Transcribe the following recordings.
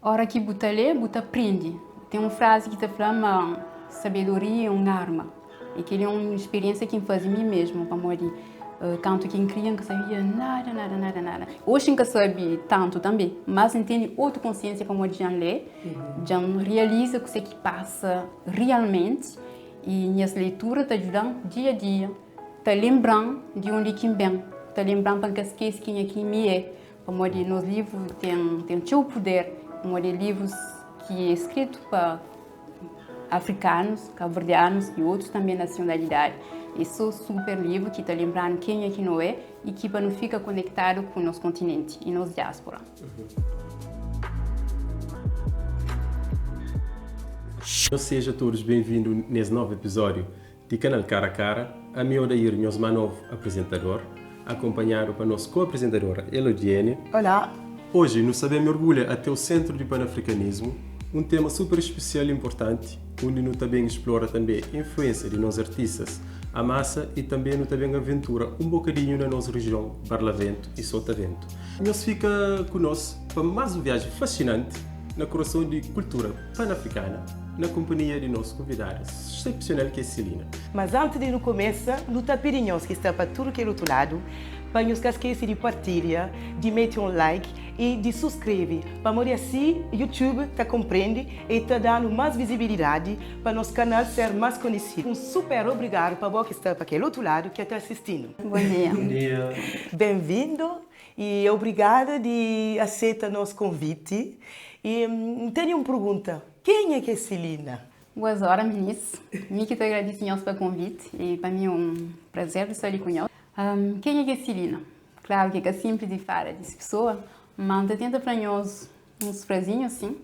Ora ki bu ta lé, bu ta prende. Ten un frazi ki ta fla ma sabedoria é un arma. I kel-li é un spiriénsia ki N faze mi mésmu, pamodi kantu ki N kria N ka sabia nada, nada, nada, nada. Oxi N ka sabe tantu tanbê, mas N tene otu konsiénsia pamodi dja N lé, dja N realiza kuzê ki pasa rialmenti i nhas leitura ta djuda-m dia-dia, ta lenbra-m di undi ki N ben, ta lenbra-m pa N ka skese kenha ki mi é. Pamodi nos livru ten ten txeu puder, pamodi é livrus ki é skritu pa afrikanus, kabuverdianus i otus tanbe nasionalidadi. É so super livru ki ta lenbra-nu kenha ki no é i ki pa nu fika konektadu ku nos kontinenti i nos diáspora. Nhos seja todos ben-vindu nes novu episódiu Di kanal Kara a Kara, ami Odair, nhos má novu aprizentador, akonpanhadu pa nos ko-aprizentadora Elodiene. Olá! Oji nu sta ben mergulha ate o sentru di panafrikanismu, un tema super spesial i inportanti, undi nu ta ben isplora tanbe influensia di nos artistas a masa i tanbe nu ta ben aventura un bokadinhu na nos rijion Barlaventu i Sotaventu. Nhos fika ku nos pa más un viaji fasinanti na kurason di kultura panafrikana na konpanhia di nos konvidada sepsional ki é Celina. Mas antis di nu kumesa, nu ta pidi nhos ki sta pa tudu kel otu ladu pa nhos ka skese di partilha, di mete un like i di suskreve, pamodi asi YouTube ta konprende i ta da-nu más vizibilidadi pa nos kanal ser más konhesidu. Un super obrigadu pa bo ki sta pa kel otu ladu ki ta asisti-nu. Bon dia. Bon dia. Ben-vindu i obrigada di aseta nos konviti. I N tene un pergunta, kenha ki é Celina? Boas ora, minis. Mi ki ta agradise nhos pa konviti i pa mi é un prazer di sta li ku nhos. Kenha ki é Celina? Klaru ki é ka sinplis di fala di si pesoa, ma N ta tenta fla nhos uns frazinhu asin.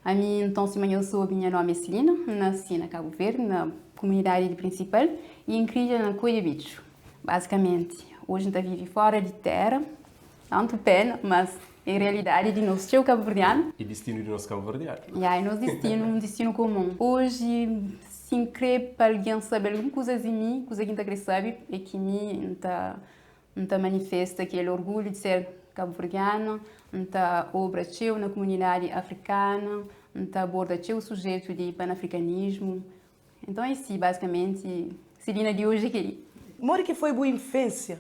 Ami, nton, sima nhos obi, nha nomi é Celina, N nasi na Kabu Verdi, na kumunidadi di Prinsipal i N kria na Koia Bitxu. Bazikamenti, oji N ta vive fora di tera, Tantu pena, mas é realidadi di nos txeu kabuverdianu. E distinu di nos kabuverdianu. Ya, é nos distinu, un distinu komun. Oji, si N krê pa algen sabe algun kuza di mi, kuza ki N ta krê sabe é ki mi N ta N ta manifesta kel orgulhu di ser kabuverdiana, N ta obra txeu na kumunidadi afrikana, N ta aborda txeu sujetu di panafrikanismu. Nton é si, bazikamenti, Celina di oji é kel-li. Modi ki foi bu infênsia?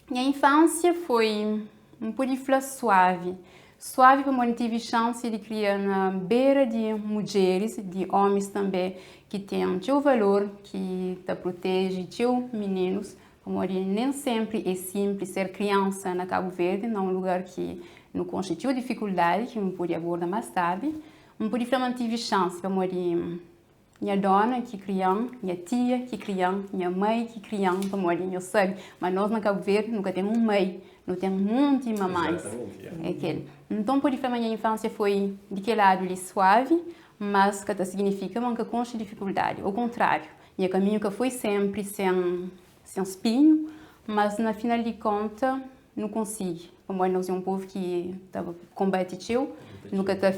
Nha infância foi, N pode fla suavi. Suavi pamodi N tive xansi di kria na bera di mudjeris, di omis tanbe ki ten txeu valor, ki ta proteje txeu mininus, pamodi nen senpri é sinplis ser kriansa na Kabu Verdi, na un lugar ki nu konxe txeu difikuldadi ki nu pode aborda más tardi. N pode fla ma N tive xansi pamodi Nha dona ki kria-m, nha tia ki kria-m, nha mai ki kria-m, pamodi nhos sabe ma nos na Kabu Verdi nu ka ten un mai, nu ten monti mamais. É kel. Nton pode fla ma nha infánsia foi di kel ladu li suavi, mas ka ta siginifika ma N ka konxe difikuldadi. O kontráriu, nha kaminhu ka foi senpri sen sen spinhu, mas na final di konta nu konsigi, pamodi nos é un povu ki ta konbate txeu, nu ka ta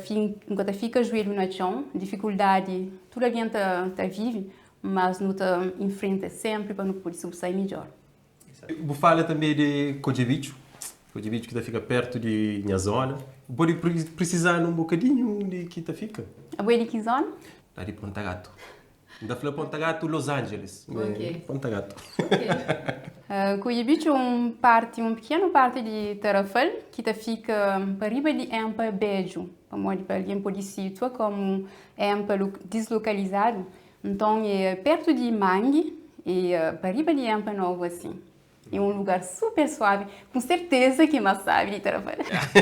nu ka ta fika juelhu na txon, difikuldadi tudu algen ta ta vive, mas nu ta infrenta senpri pa nu pode subsai midjor. Bu fala tanbe di Kodjebitxu, Kodjebitxu ki ta fika pertu di nha zona. Bu pode prisizanu un bokadinhu undi ki ta fika? Abo é di ki zona? La di Ponta Gatu. N ta fla Ponta Gatu Los Angeles. Ok. Ponta Gatu. Ok. Kuibichu é un parti, un pikenu parti di Tarrafal ki ta fika pa riba di Empa Bedju, pamodi pa algen pode situa komu Empa dislokalizadu, nton é pertu di Mangi e pa riba di Empa Novu asin. É un lugar super suavi, ku serteza ki más sabi di Tarrafal.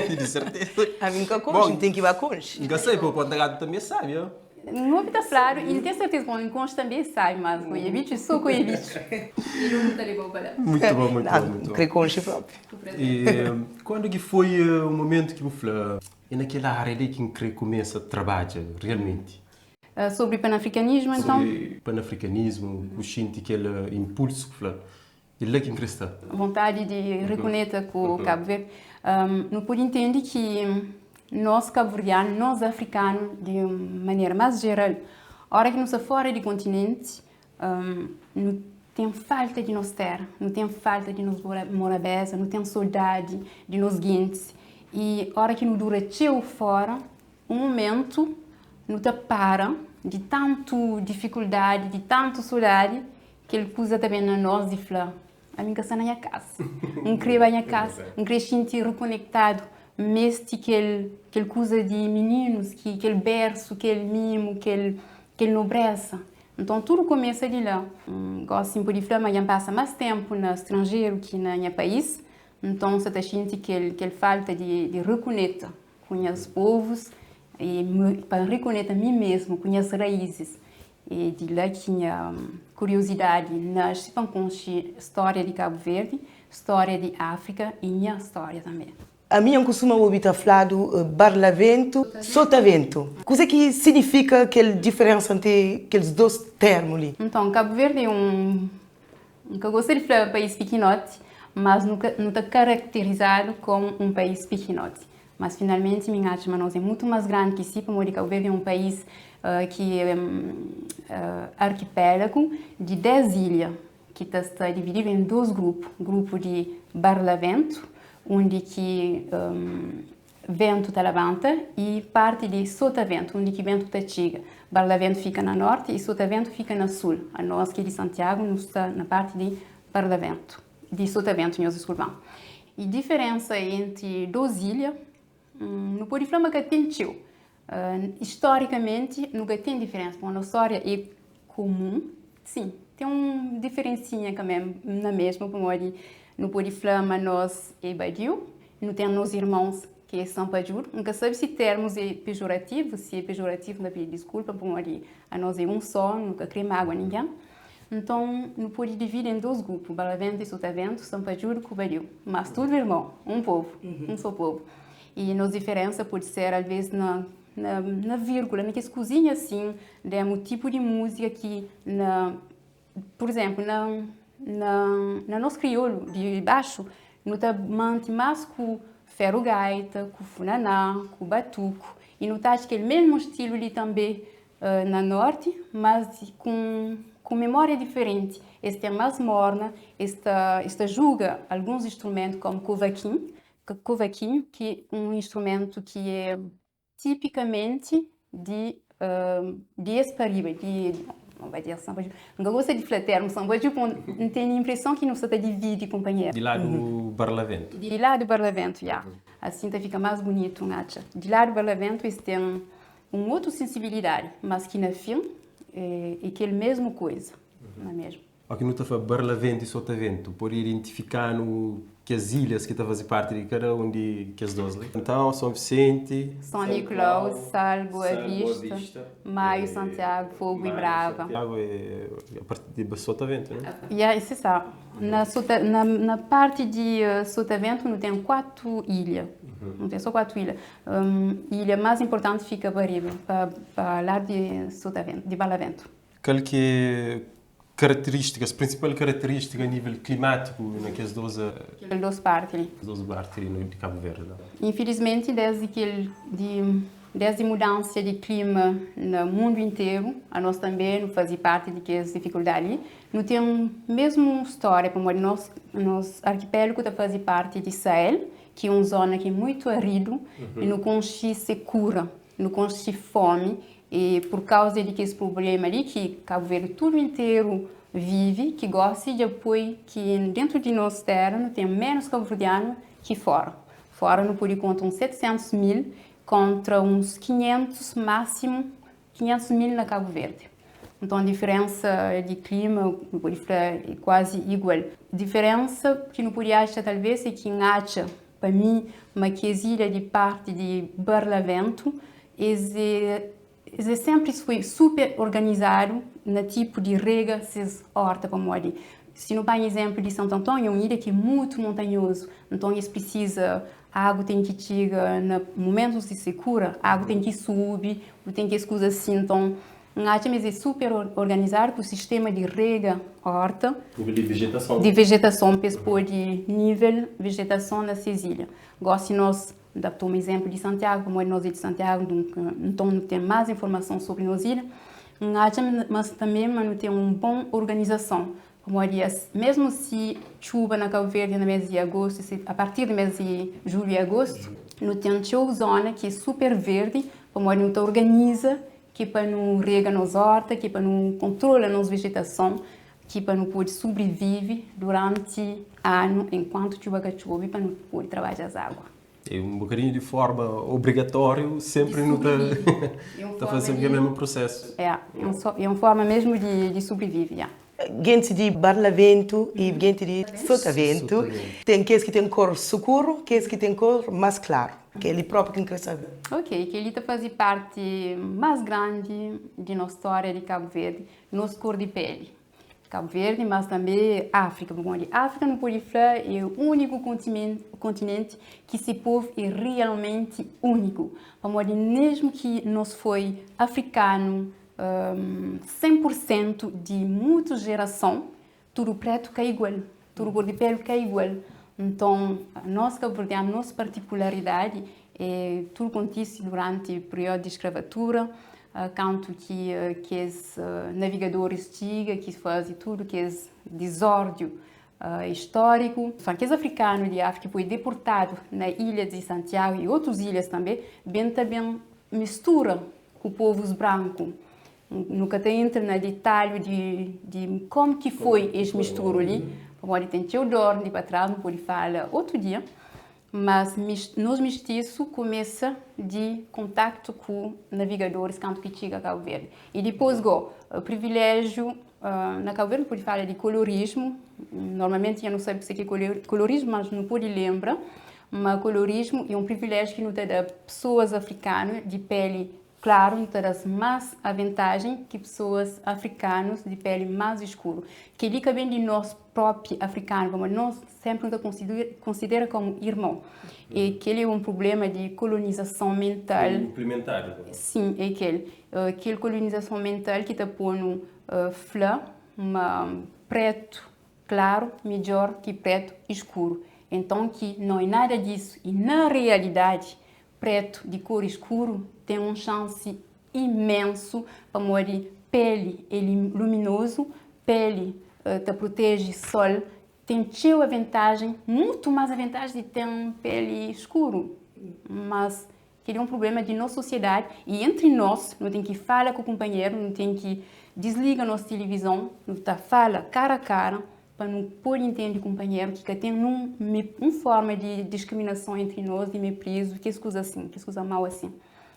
Di serteza. Ami N ka konxe, N ten ki ba konxe. N ka sabe, pa Ponta Gatu tanbe é sabi, ó. N obi ta fladu y N ten serteza ma N konxe tanbe é sabi, mas Koie Bitxu é so Koie Bitxu. E nu ta leba-u pa la. Mutu bon, mutu bon, mutu bon. N kre konxe propi. Ku prazer. E kuandu ki foi un momentu ki bu fla, é na kel ária li ki N kre kumesa trabadja realmenti? Sobri panafrikanismu, enton? Sobri panafrikanismu, bu xinti kel inpulsu ku fla, É la ki N kre sta. Vontadi di rekonekta ku Kabu Verdi. Nu pode intende ki nos kabuverdianu, nos afrikanu di un manera más jeral, óra ki nu sta fóra di kontinenti, nu ten falta di nos téra, nu ten falta di nos morabéza, nu ten sodadi di nos gentis. I óra ki nu dura txeu fóra. Un momentu nu ta para di tantu difikuldadi, di tantu sodadi, kel kuza ta ben na nos di fla, Ami N ka sta na nha kasa, N kre bai nha kasa, N kre xinti rekonektadu, N meste kel kel kuza di mininus, ki kel bersu, kel mimu, kel kel nobresa. Nton tudu kumesa di la. Gósi N pode fla ma dja N pasa más ténpu na stranjeru ki na nha país, nton N sa ta xinti kel kel falta di di rekonekta ku nhas povus i pa N rekonekta mi mesmu ku nhas raízis. É di la ki nha kuriozidadi nasce pa N konxe stória di Kabu Verdi, stória di Áfrika i nha stória tanbê. Ami N kustuma obi ta fladu Barlaventu, Sotavento. Kuzê ki signifika kel diferensa entri kes dos termu li? Nton, Kabu Verdi é un, N ka gosta di fla país pikinoti, mas nu ka, nu ta karakterizadu komu un país pikinoti. Mas finalmenti mi N atxa ma nos é mutu más grandi ki si, pamodi Kabu Verdi é un país ki é arkipélagu di 10 ilha ki ta sta divididu en dos grupu, grupu di Barlaventu, undi ki ventu ta labanta, i parti di Sotaventu, undi ki ventu ta txiga. Barlaventu fika na norti i Sotaventu fika na sul. Anos ki di Santiagu nu sta na parti di Barlaventu. Di Sotavento, nhos diskulpa-m. I diferensa entri dos ilha, nu pode fla ma ka ten txeu. Istorikamenti, nu ka ten diferensa, pamodi nos stória é kumun. Sin, ten un diferensinha ka mé na mesmu, pamodi nu pode fla ma nos é badiu, nu ten nos irmons ki é sanpadjudu. N ka sabe si termus é pejorativu, si é pejorativu N ta pidi diskulpa, pamodi anos é un só, nu ka kre mágua ningen. Nton, nu pode dividi en dos grupu, Balaventu i Sutaventu, Sanpadjudu ku Badiu. Mas tudu irmon, un povu, un so povu. I nos diferensa pode ser alvês na na na vírgula, na kes kuzinha asin, demu tipu di múzika ki na, pur izénplu, na na na nos kriolu di baxu, nu ta mante más ku feru gaita, ku funaná, ku batuku. I nu ta atxa kel mesmu stilu li tanbê Na norti, mas ku ku memória diferenti. Es ten más morna, es ta es ta juga alguns instrumentu komu kovakin, kovakinhu, ki un instrumentu ki é tipikamenti di di es pa riba, di N ka gosta di fla termu sanba dju, pamodi N tene inpreson ki nu sta ta dividi kunpanheru. Di ladu Barlaventu. Di ladu Barlaventu, ya. Asin ta fika más bunitu, N atxa. Di ladu Barlaventu es ten Un otu sensibilidadi, mas ki na fin é kel mesmu koiza, na mesmu. Ó ki nu ta fla Barlavento i Sotavento, pode identifika-nu kes ilhas ki ta faze parti di kada un di kes dos li. Então, São Vicente, São Nicolau, Sal, Boa Vista, Maio, Santiago, Fogo i Brava. Santiago é a parti di Sotavento, né? Ya, é sa. Na Sota, na, na parti di Sotavento nu ten 4 ilha. Nu ten so 4 ilha. Ilha más inportanti fika pa riba, pa ladu di Sotavento, di Barlavento. Kal ki é karaterístikas, prinsipal karaterístika a nível klimátiku na kes dos. Kel dos parti li. Kes dos parti li di Kabu Verdi la. Infilismenti, desdi kel di, desdi mudansia di klima na mundu interu, anos tanbe nu faze parti di kes difikuldadi li. Nu ten mesmu stória pamodi nos, nos arkipélagu ta faze parti di Sahel, ki é un zona ki é muitu aridu i nu konxe sekura, nu konxe fomi i pur kauza di kes prubléma li ki Kabu Verdi tudu interu vive, ki gosi dja poi ki dentu di nos téra nu ten ménus kabuverdianu ki fóra. Fóra nu pode konta uns 700 mil kontra uns 500 másimu 500 mil na Kabu Verdi. Nton diferensa di klima nu pode fla é kuazi igual. Diferensa ki nu pode atxa talvês é ki N atxa pa mi ma kes ilha di parti di Barlaventu es é es é senpri foi super organizadu na tipu di rega ses orta pamodi si nu panha izénplu di Santu Antóniu é un ilha ki é mutu montanhozu nton es prisiza Agu ten ki txiga na mumentus di sekura, agu ten ki subi, bu ten kes kuza asi. Nton, N atxa ma es é super organizadu ku sistema di rega orta. Nível di vejetason. Di vejetason pa es pode nível vejetason na ses ilha. Gosi nos, N ta toma izénplu di Santiagu, pamodi nos é di Santiagu, nton nu ten más informason sobri nos ilha. N atxa ma tanbe ma nu ten un bon organizason. Pamodi es, mesmu si txuba na Kabu Verdi na mes di agostu, a partir di mes di julhu i agostu, nu ten txeu zona ki é super verdi. Pamodi nu ta organiza ki pa nu rega nos horta, ki pa nu kontrola nos vegetason, ki pa nu pode sobrivive duranti anu enkuantu txuba ka txobe pa nu pode trabadja as água. É un bokadinhu di forma obrigatóriu, senpri nu ta ta faze kel mesmu prosesu. É, é un forma mesmu di sobrivive, ya. Genti di Barlaventu i genti di Sotaventu. Ten kes ki ten kor sukuru, kes ki ten kor más klaru. Kel-li própi ki N krê sabe. Ok, kel-li ta faze parti más grandi di nos stória di Kabu Verdi, nos kor di péli. Kabu Verdi, mas tanbê Áfrika, pamodi Áfrika nu pode fla é úniku kontinenti ki se povu é realmenti úniku, pamodi mesmu ki nos foi afrikanu 100 pur sentu di mutu jerason, tudu pretu ka igual, tudu kor di peli ka igual. Nton, nos kabuverdianu, nos partikularidadi é tudu kontise duranti períodu di skravatura, kantu ki kes navigadoris txiga, ki faze tudu kes dizórdiu istóriku. Kes afrikanu di Áfrika ki foi deportadu na ilha di Santiagu i otus ilhas tanbe, ben ta ben mistura ku povus branku. Nu ka ta entra na ditalhu di komu ki foi es misturu li, pamodi ten txeu dor di pa tras, nu pode fala otu dia. Mas nos mistisu kumesa di kontaktu ku navigadoris kantu ki txiga Kabu Verdi. I dipôs go, priviléjiu na Kabu Verdi nu pode fala di kolorismu, normalmenti dja nu sabe kuse ki é kolorismu, mas nu pode lenbra ma kolorismu é un priviléjiu ki nu ta da pesoas afrikanu di péli Klaru, nu ta da-s más aventajen ki pesoas afrikanus di peli más iskuru. Kel-li ka ben di nos própi afrikanu, pamodi nos sénpri nu ta konsidera komu irmon. E kel-li é un prubléma di kolonizason mental. Inplimentadu. Sin, é kel. Kel kolonizason mental ki ta pô-nu fla ma prétu klaru midjór ki prétu iskuru. Enton ki no é nada disu i na realidadi Pretu di kor iskuru ten un xansi imensu pamodi peli é luminozu, peli ta proteje sol, ten txeu aventajen, mutu más aventajen di ten peli skuru. Mas kel-li é un prubléma di nos sosiedadi i entri nos nu ten ki fala ku kunpanheru, nu ten ki disliga nos tilivizon, nu ta fala kara a kara Pa nu pode intende kunpanheru ki ka ten nun un fórma di diskriminason entri nos, di meprizu, kes kuza asin, kes kuza mau asin.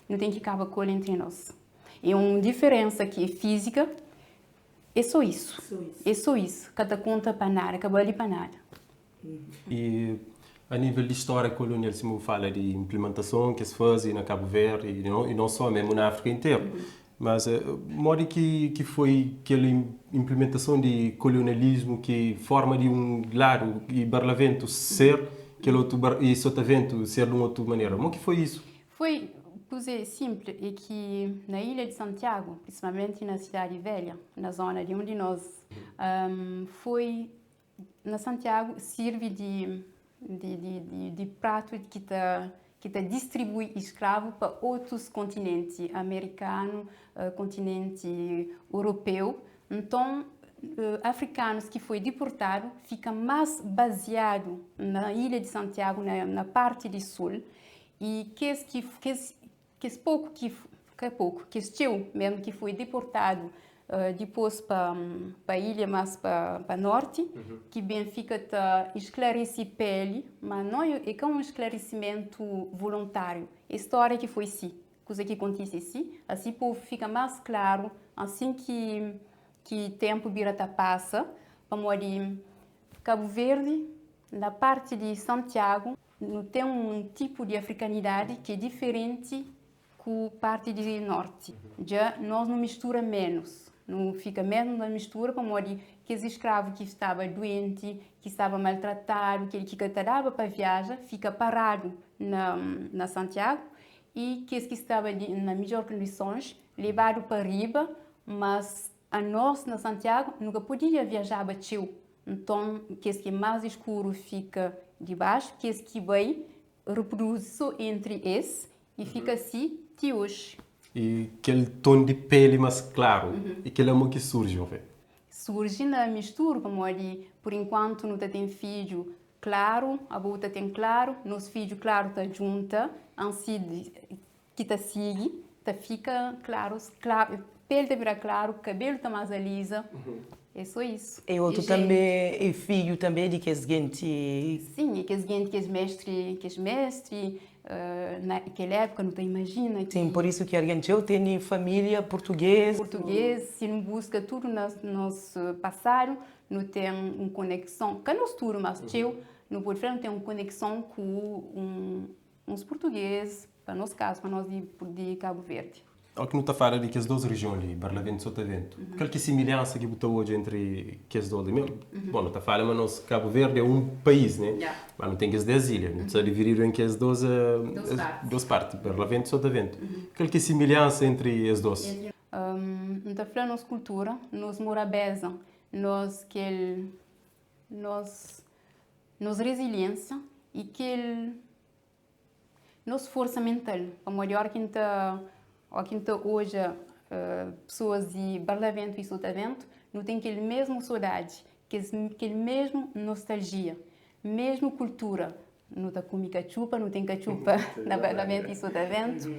Nu ten ki kaba ku el entri nos. É un diferénsa ki é fízika, é sô isu. É sô isu. Ka ta konta pa nada, ka bali pa nada. I a nível di stória kolonial, sima bu fala di inplimentason ki es faze na Kabu Verdi i non só, mésmu na Áfrika interu. Mas modi ki ki foi kel inplimentason di kolonialismu ki forma di un ladu i Barlaventu ser kel otu i Sotaventu ser di un otu manera? Mo ki foi isu? Foi kuze sinpli é ki na ilha di Santiagu, prinsipalmenti na Sidadi Velha, na zona di undi nos foi Na Santiagu sirbi di di pratu ki ta ki ta distribui iskravu pa otus kontinenti amerikanu, kontinenti europeu. Nton afrikanus ki foi diportadu fika mas baziadu na ilha di Santiagu na parti di sul i kes ki kes Kes poku ki, ka poku, kes txeu mesmu ki foi deportadu dipôs pa pa ilha mas pa pa norti, ki ben fika ta esklaresê peli, ma no é ka un esklaresimentu voluntáriu, é stória ki foi si, kuza ki kontise si, asi povu fika mas klaru asin ki ki tenpu bira ta pasa, pamodi Kabu Verdi na parti di Santiagu, Nu ten un tipu di afrikanidadi ki é diferenti ku parti di norti. Dja nos nu mistura ménus. Nu fika ménus na mistura pamodi kes skravu ki staba duenti, ki staba maltratadu, kel ki ka ta daba pa viaja, fika paradu na Santiagu i kes ki staba na midjór kondisons lebadu pa riba, mas anos na Santiagu nu ka podia viajaba txeu. Nton, kes ki é más iskuru fika dibaxu, kes ki bai reproduzi sô entri es i fika si ti oji. I kel ton di péli más klaru i kel amor ki surji, un fé. Surji na misturu, pamodi purinkuantu nu ta ten fidju klaru, abo bu ta ten klaru, nos fidju klaru ta djunta, ansi ki ta sigi. Ta fika klaru, pele ta bira klaru, kabelu ta más aliza. É só isso. E otu tanbe e fidju tanbe di kes genti. Sim, e kes genti, kes mestri, kes mestri na kel époka nu ta imajina ki. Sim, por isu ki algen txeu tene família purtugês. Purtugês, si nu buska tudu na nos pasadu, nu ten un konekson, ka nos tudu, mas txeu, nu pode fla nu ten un konekson ku uns purtugês, pa nos kazu, pa nos di Kabu Verdi. Ó ki nu ta fala di kes dos rijion li, Barlaventu i Sotaventu, kal ki similhansa ki bu ta odja entri kes dos li? Bon, nu ta fala ma nos Kabu Verdi é un país, né? Ma nu ten kes 10 ilha, nu sta divididu en kes dos dos parti, Barlaventu i Sotaventu. Kal ki similhansa entri es dos? Nu ta fla nos kultura, nos morabeza, nos kel nos nos reziliensa i kel Nos forsa mental, pamodi ora ki N ta ora ki N ta odja pesoas di Barlaventu i Sotaventu, nu ten kel mesmu sodadi, kes kel mesmu nostalgia, mesmu kultura. Nu ta kume katxupa, nu ten katxupa na Barlaventu i Sotaventu,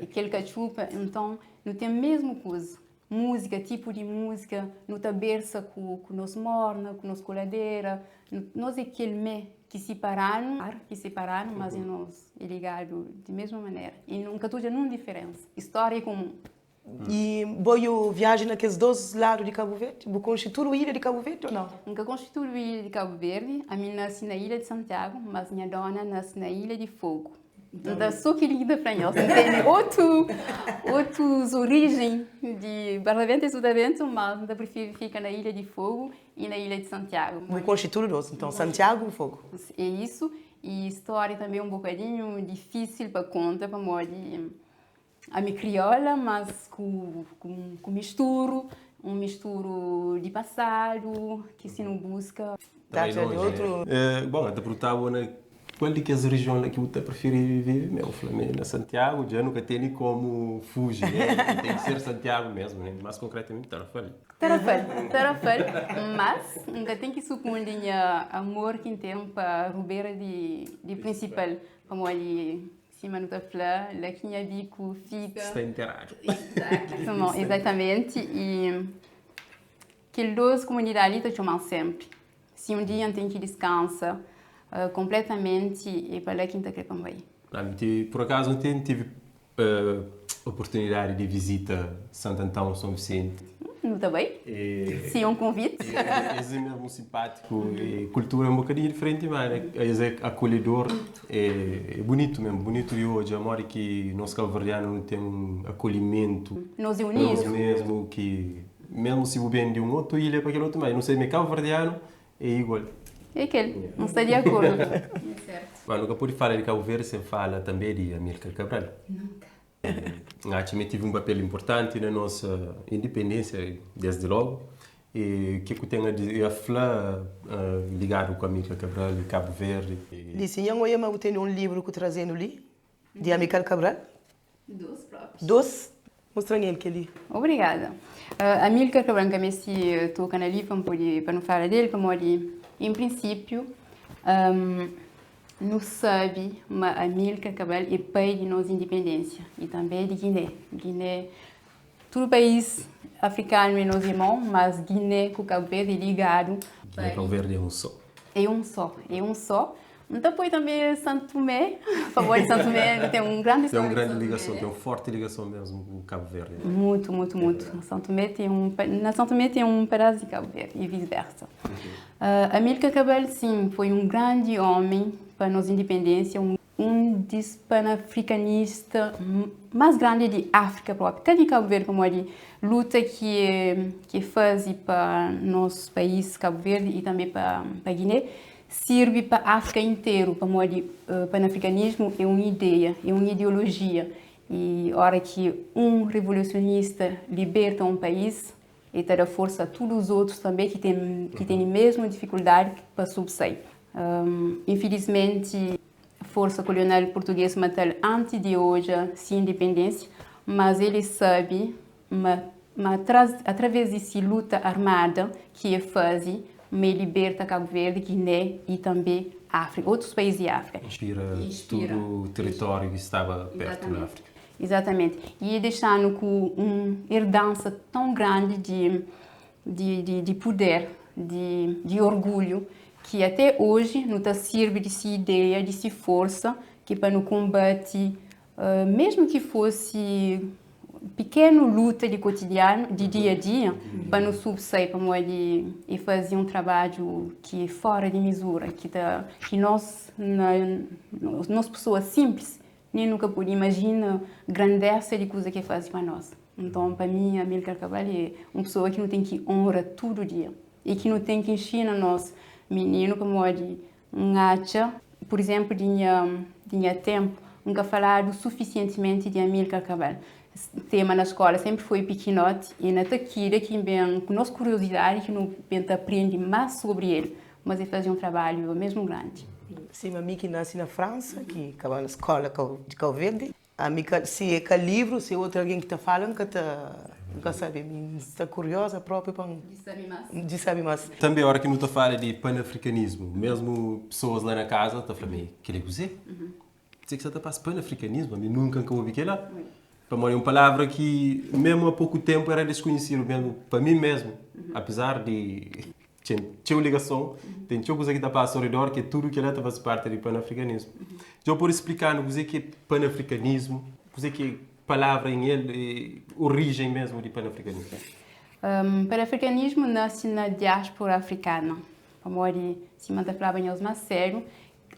kel katxupa, nton nu ten mesmu kuza. Múzika, tipu di múzika, nu ta bersa ku ku nos morna, ku nos koladera, nos é kel mé ki sipara-nu, ki sipara-nu, mas é nos é ligadu di mesma manera i nu ka ta odja nun diferensa, istória é kumun. I bo you viaja na kes dos ladu di Kabu Verdi? Bu konxe tudu ilha di Kabu Verdi ou nau? N ka konxe tudu ilha di Kabu Verdi, ami N nase na ilha di Santiagu, mas nha dona nase na ilha di Fogu. Nta so kel-li ki ta fla nhos. N tene otu, otus orijen di Barlavento i Sotavento, mas N ta prifiri fika na Ilha di Fogu i na Ilha di Santiagu. Bu konxe tudu dos, nton, Santiagu i Fogu? É isu. I stória tanbe é un bokadinhu difísil pa konta, pamodi ami kriola, mas ku, ku misturu, un misturu di pasadu ki si nu buska. Ta bai lonji, né? Bon, N ta perguntaba na kual di kes rijion la ki bu ta prifiri vive? Mi, bu fla mi na Santiagu, dja nu ka tene komu fuji, né? Ten ki ser Santiagu mesmu, né? Mas konkretamenti Tarrafal. Tarrafal, Tarrafal, mas N ka ten ki sukundi nha amor ki N ten pa Rubera di di Prinsipal, pamodi Sima nu ta fla, la ki nha biku fika. Sta interadu. Exatamenti. I kel dos kumunidadi li ta txoma-m senpri. Si un dia N ten ki diskansa konpletamenti, é pa la ki N ta kre pa N bai. Pur akazu, N tive oportunidadi di vizita Santo Antão, São Vicente. Nu ta bai, si é un konviti. Es é mesmu simpátiku e kultura é un bokadinhu diferenti, ma es é akolhedor, é bunitu mesmu, bunitu di odja modi ki nos kabuverdianu nu ten un akolhimentu. Nos é unidu. Nos mesmu ki, mesmu si bu ben di un otu ilha pa kel otu, ma nu sabe ma é kabuverdianu É igual. É kel. N sta di akordu. Ma nu ka pode fala di Kabu Verdi sen fala tanbe di Amílcar Cabral. Nunka. N atxa ma el tive un papel inpurtanti na nos indipendénsia desdi logu. E ke ku ten a di a fla ligadu ku Amílcar Cabral i Kabu Verdi? Li si nha oia ma bu tene un libru ku trazenu li di Amílcar Cabral. Dos próprios. Dos? Mostra-m el kel-li. Obrigada. Amílcar Cabral, N ka meste toka na li pa N pode, pa nu fala del, pamodi en prinsípiu nu sabe ma Amílcar Cabral é pai di nos indipendénsia i tanbe di Giné. Giné, tudu país afrikanu é nos irmon, mas Giné ku Kabu Verdi é ligadu. Giné ku Kabu Verdi é un só. É un só, é un só. N ta poi tanbe Santo Tomé, pamodi Santo Tomé ten un grandi Ten un grandi ligason, ten un forti ligason mesmu ku Kabu Verdi. Mutu, mutu, mutu. Santo Tomé ten un, na Santo Tomé ten un pedas di Kabu Verdi i vis-versa. Amílcar Cabral, sin, foi un grandi omi pa nos indipendénsia, un dis panafrikanista más grandi di Áfrika propi, ka di Kabu Verdi, pamodi luta ki e faze pa nos país Kabu Verdi i tanbe pa Giné, Sirbi pa Áfrika interu, pamodi panafrikanismu é un ideia, é un ideolojia i ora ki un revolusionista liberta un país, el ta da forsa a tudu os otus tanbe ki ten ki tene mesmu difikuldadi pa subsai. Infilismenti, forsa kolonial purtuges mata-l antis di odja si indipendénsia, mas el sabe ma ma atraves di si luta armada ki e faze ma e liberta Kabu Verdi, Giné i tanbe Afrika, otus país di Afrika. Inspira tudu teritóriu ki staba pertu na Afrika. Exatamente. E el dexa-nu ku un erdansa tão grandi di di di di puder, di di orgulhu, ki até oji nu ta sirbi di si ideia, di si forsa, ki pa nu konbati mesmu ki fosi pikenu luta di kotidianu, di dia a dia, pa nu subsai, pamodi e fazi un trabadju ki é fora di mizura, ki ta ki nos na nos pesoa sinplis nen nu ka pode imajina grandesa di kuza ki e fazi pa nos. Nton, pa mi, Amílcar Cabral é un pesoa ki nu ten ki onra tudu dia i ki nu ten ki inxina nos mininu pamodi N atxa, pur izénplu, di nha di nha ténpu, N ka faladu sufisientimenti di Amílcar Cabral. Tema na skóla sénpri foi pikinoti i na ta kida ki N ben ku nos kuriozidadi ki nu ben ta prende más sobri el. Mas el faze un trabalhu mésmu grandi. Sima mi ki nase na Fransa, ki kaba na skóla di Kau Verdi, Ami ka, si é ka livru, si é outro algen ki ta fala, N ka ta, N ka sabe. Mi N sta kurioza propi pa N. Di sabe más. Di sabe más. Tanbe ora ki nu ta fala di panafrikanismu, mesmu pesoas la na kaza ta fla mi, kel-li é kuzê? Kuzê ki sa ta pasa? Panafrikanismu? Ami nunka N ka obi kel-la. Pamodi é un palavra ki mesmu a poku tenpu era deskonhesidu mesmu pa mi mesmu, apezar di. Ten txeu ligason, ten txeu kuza ki ta pasa ao redor ki tudu kila ta faze parti di panafrikanismu. Dja bu pode splika-nu kuze ki é panafrikanismu, kuze ki é palavra en el, orijen mesmu di panafrikanismu? Panafrikanismu nase na diáspora afrikana, pamodi sima N ta flaba nhos más sédu,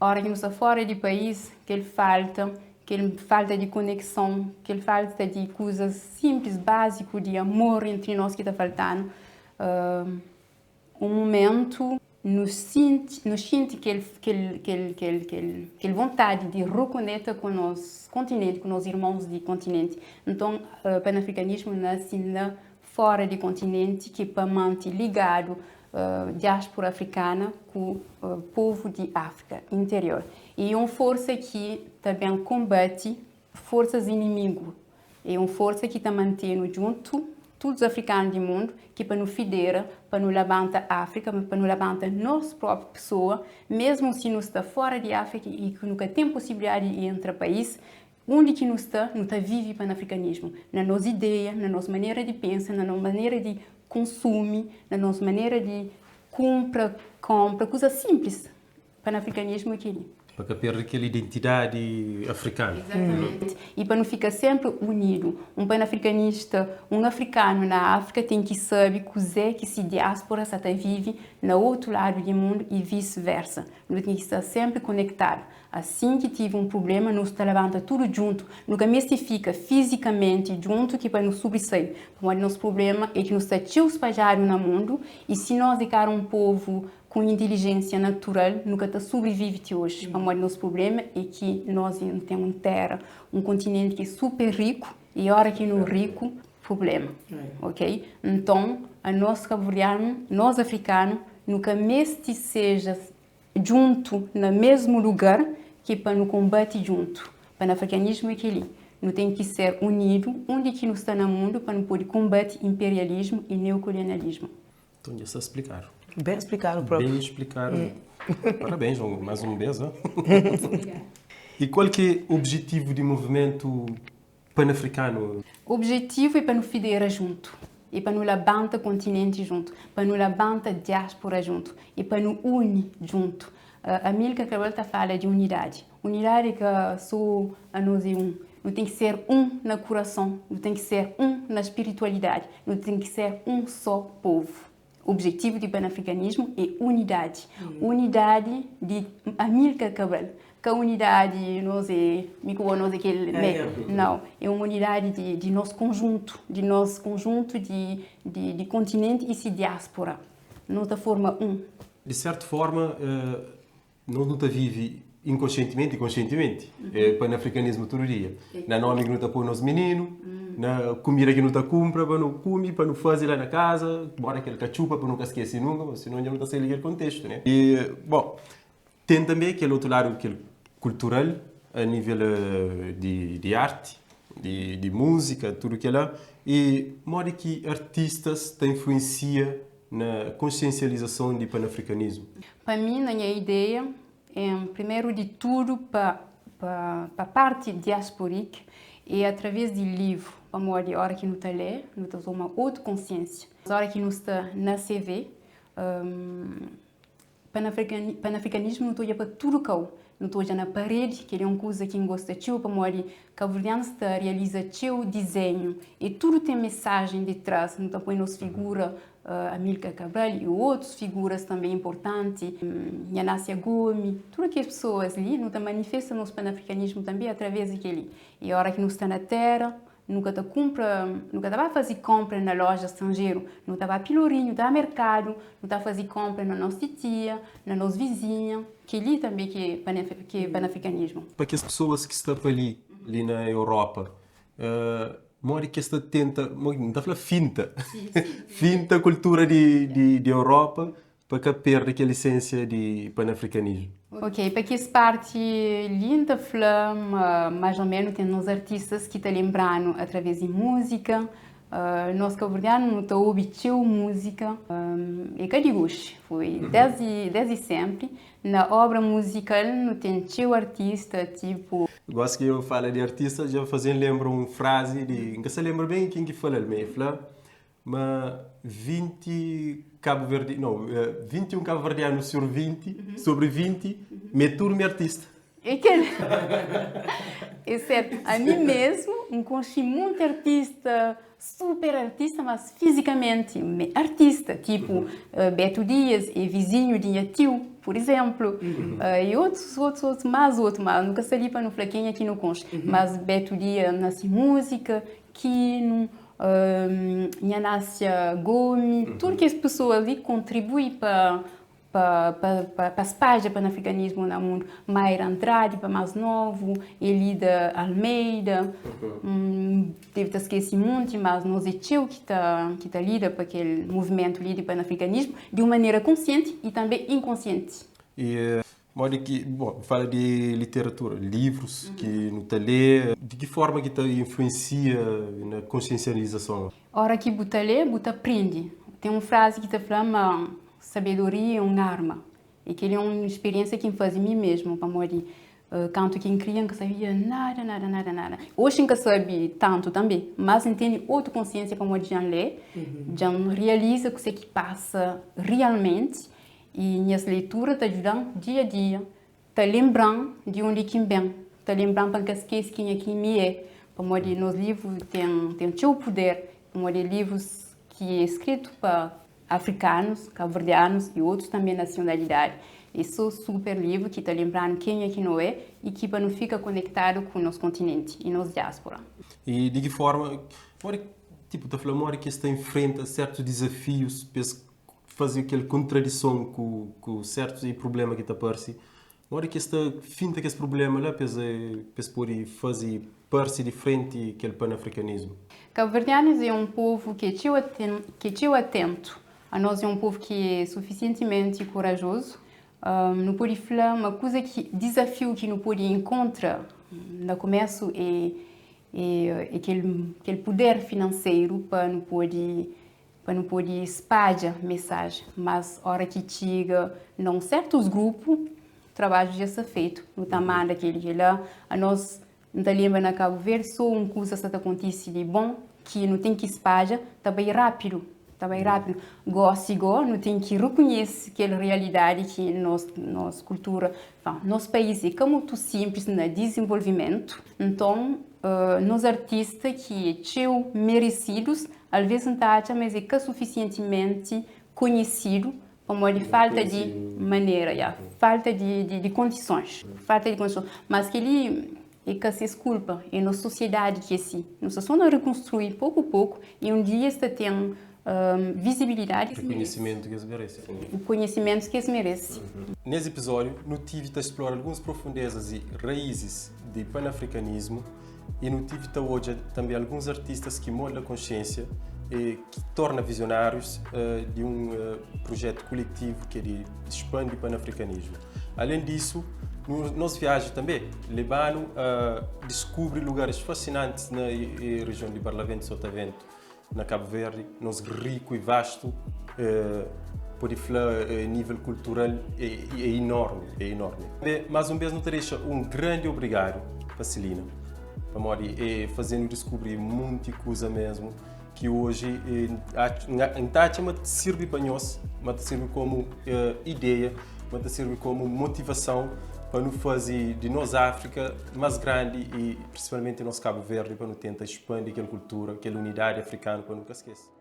óra ki nu sta fora di país, kel falta, kel falta di konekson, kel falta di kuzas sinplis, básiku di amor entri nos ki ta falta-nu, Un mumentu nu sinti nu xinti kel kel kel kel kel kel vontadi di rekonekta ku nos kontinenti, ku nos irmons di kontinenti. Nton panafrikanismu nasi na fora di kontinenti ki pa manti ligadu diáspora afrikana ku povu di Afrika interior. E un forsa ki ta ben konbati Forsas inimigu é un forsa ki ta mante-nu djuntu, tudus afrikanu di mundu, ki pa nu fidera, pa nu labanta Afrika, pa nu labanta nos propi pesoa, mesmu si nu sta fora di Afrika i ki nu ka ten posibilidadi di entra pais, undi ki nu sta, nu ta vivi panafrikanismu, na nos ideia, na nos manera di pensa, na nos manera di konsumi, na nos manera di kunpra, konpra, kuzas sinplis. Panafrikanismu é kel-li. Pa ka perde kel identidadi afrikanu. Exatamente. I pa nu fika senpri unidu. Un panafrikanista, un afrikanu na Afrika ten ki sabe kuzê ki si diáspora sa ta vive na otu ladu di mundu i visi-versa. Nu ten ki sta senpri konektadu. Asin ki tive un prubléma nu ta labanta tudu djuntu. Nu ka meste fika fizikamenti djuntu ki pa nu sobrisai. Pamodi nos prubléma é ki nu sta txeu spadjadu na mundu i si nos é ka éra un povu Ku intilijénsia natural nu ka ta subrivive ti oji, pamodi nos prubléma é ki nos nu ten un téra, un kontinenti ki é super riku i óra ki nu riku, prubléma, ok? Nton, anos kabuverdianu, nos afrikanu, nu ka meste seja djuntu na mesmu lugar ki pa nu konbati djuntu. Panafrikanismu é kel-li, nu ten ki ser unidu undi ki nu sta na mundu pa nu pode konbati inperialismu i neokolonialismu. Então dja sta splikadu. Ben splikadu propi. Ben splikadu. Parabéns, mais un bes. E kual ki é objetivu di movimentu panafrikanu? Objetivu é pa nu fidera juntu, é pa nu labanta kontinenti juntu, pa nu labanta diáspora juntu, é pa nu uni juntu. Amílcar Cabral ta fala di unidadi. Unidadi é ka so anos é un. Nu ten ki ser un na kurason, nu ten ki ser un na spiritualidadi, nu ten ki ser un só povu. Objetivu di panafrikanismu é unidadi. Unidadi di Amílcar Cabral. Ka unidadi nos é mi ku bo, nos é kel mé. Nau, é un unidadi di nos konjuntu, di nos konjuntu di kontinenti i si diáspora. Nu ta forma un. Di sertu forma, Nos nu ta vive inkonsientimenti i konsientimenti panafrikanismu tudu dia. Na nomi ki nu ta poi nos mininu, na kumida ki nu ta kunpra pa nu kume, pa nu faze la na kaza, bora kel katxupa pa nu ka skese nunka, sinon dja nu ta sai di kel kontestu, ne? I, bon, ten tanbe kel otu ladu kel kultural a nivel di arti, di múzika, tudu kela. I modi ki artistas ta influensia na konsiensializason di panafrikanismu? Pa mi, na nha ideia, em primeru di tudu pa pa pa parti diasporik É através di livru, pamodi ora ki nu ta lé, nu ta toma otu konsiénsia. Ora ki nu sta na CV, Panafrikanismu nu ta odja pa tudu kau. Nu ta odja na paredi, kel-li é un kuza ki N gosta txeu pamodi kabuverdianus ta realiza txeu dizenhu i tudu ten mesajen di tras. Nu ta poi nos figura Amílcar Cabral i otus figuras tanbe inportanti, Nha Násia Gomi, tudu kes pesoas li nu ta manifesta nos panafrikanismu tanbe através di kel-li. I ora ki nu sta na tera, Nu ka ta kunpra, nu ka ta ba faze konpra na loja stranjeru. Nu ta ba Pilorinhu, ta ba merkadu, nu ta faze konpra na nos titia, na nos vizinha. Kel-li tanbe ki é panafrikanismu. Pa kes pesoas ki sta pa li, li na Europa, modi ki es ta tenta, N ta fla finta, finta kultura di Europa Pa ka perde kel isensia di panafrikanismu. Ok, pa kes parti li N ta fla ma más o menu ten nos artistas ki ta lenbra-nu através di múzika. Nos kabuverdianu nu ta obi txeu múzika, é ka di oxi, foi desdi desdi senpri. Na obra muzikal nu ten txeu artista tipu. Gosi ki eu fala di artista dja faze-m lenbra un frazi di, N ka sa lenbra ben ken ki fala-l, ma e fla Ma 20 kabuverdi, no, 21 kabuverdianu sur 20, sobri 20, mi é tudu mi artista. É kel. É sertu. Ami mesmu, N konxe monti artista, super artista, mas fizikamenti mi é artista. Tipu, Beto Dias é vizinhu di nha tiu, pur izenplu. I otus, otus, otus, más otu, mas nu ka sta li pa nu fla kenha ki nu konxe. Mas Beto Dias na si múzika, Kino, Nha Násia Gomi, tudu kes pesoas li kontribui pa pa pa pa spadja panafrikanismu na mundu. Mayra Andrade pa más novu, Elida Almeida, debe ta skese monti, mas nos é txeu ki ta ki ta lida pa kel muvimentu li di panafrikanismu di un manera konsienti i tanbe inkonsienti. I Modi ki, bon, fala di literatura, livrus ki nu ta lê, di ki forma ki ta influensia na konsiensializason? Ora ki bu ta lê, bu ta prende. Ten un frazi ki ta fla ma sabedoria é un arma. I kel-li é un spiriénsia ki N faze mi mésmu, pamodi kantu ki N kria N ka sabia nada, nada, nada, nada. Oxi N ka sabe tantu tanbê, mas N tene otu konsiénsia pamodi dja N lê, dja N realiza kuzê ki pasa rialmenti. I nhas leitura ta djuda-m dia dia, ta lenbra-m di undi ki N ben, ta lenbra-m pa N ka skese kenha ki mi é, pamodi nos livru ten ten txeu puder, pamodi é livrus ki é skritu pa afrikanus, kabuverdianus i otus tanbe nasionalidadi. É so super livru ki ta lenbra-nu kenha ki no é i ki pa nu fika konektadu ku nos kontinenti i nos diáspora. I di ki forma, modi, tipu, ta fla modi ki es ta infrenta sertus dizafius pa es faze kel kontradison ku ku sertus i prublema ki ta parse, modi ki es ta finta kes prublema la pa es pa es pode faze parse di frenti kel panafrikanismu? Kabuverdianus é un povu ki é txeu ki é txeu atentu. Anos é un povu ki é sufisientimenti korajozu. Nu pode fla ma kuza ki dizafiu ki nu pode inkontra na kumesu é é kel kel puder finanseru pa nu pode pa nu pode spadja mesaji, mas ora ki txiga na un sertus grupu, trabadju dja sta fetu, nu ta manda kel ki la, anos N ta lenbra na Kabu Verdi so un kuza sta ta kontisi di bon ki nu ten ki spadja, ta bai rapidu, ta bai rapidu, gosi go nu ten ki rekonhese kel realidadi ki nos nos kultura, nos pais e ka mutu sinplis na dizenvolvimentu, nton nos artista ki e txeu meresidus Alvês N ta atxa ma es é ka sufisientimenti konhesidu pamodi falta di manera, ya, falta di di kondisons, falta di kondisons. Mas kel-li é ka ses kulpa, é nos sosiedadi ki é si. Nu sta sô na rekonstrui poku poku i un dia es ta ten vizibilidadi ki es merese. Rekonhesimentu ki es merese. O konhesimentu ki es merese. Nes episódiu, nu tive ta splora alguns profundezas i raízis di panafrikanismu. I nu tive ta odja tanbe alguns artistas ki molda konsiensia e ki torna vizionárius di un prujetu kuletivu ki é di spandi panafrikanismu. Alén disu, nos viaji tanbe leba-nu a diskubri lugaris fasinantis na rijion di Barlaventu, Sotaventu, na Kabu Verdi, nos riku i vastu, pode fla nível kultural é inormi, é inormi. Más un bês nu ta dexa un grandi obrigadu pa Celina. Pamodi e faze-nu diskubri munti kuza mesmu ki oji N ta atxa ma ta sirbi pa nhos, ma ta sirbi komu ideia, ma ta sirbi komu motivason pa nu faze di nos Áfrika más grandi i prinsipalmenti nos Kabu Verdi pa nu tenta expandi kel kultura, kel unidadi afrikanu pa nu ka skese.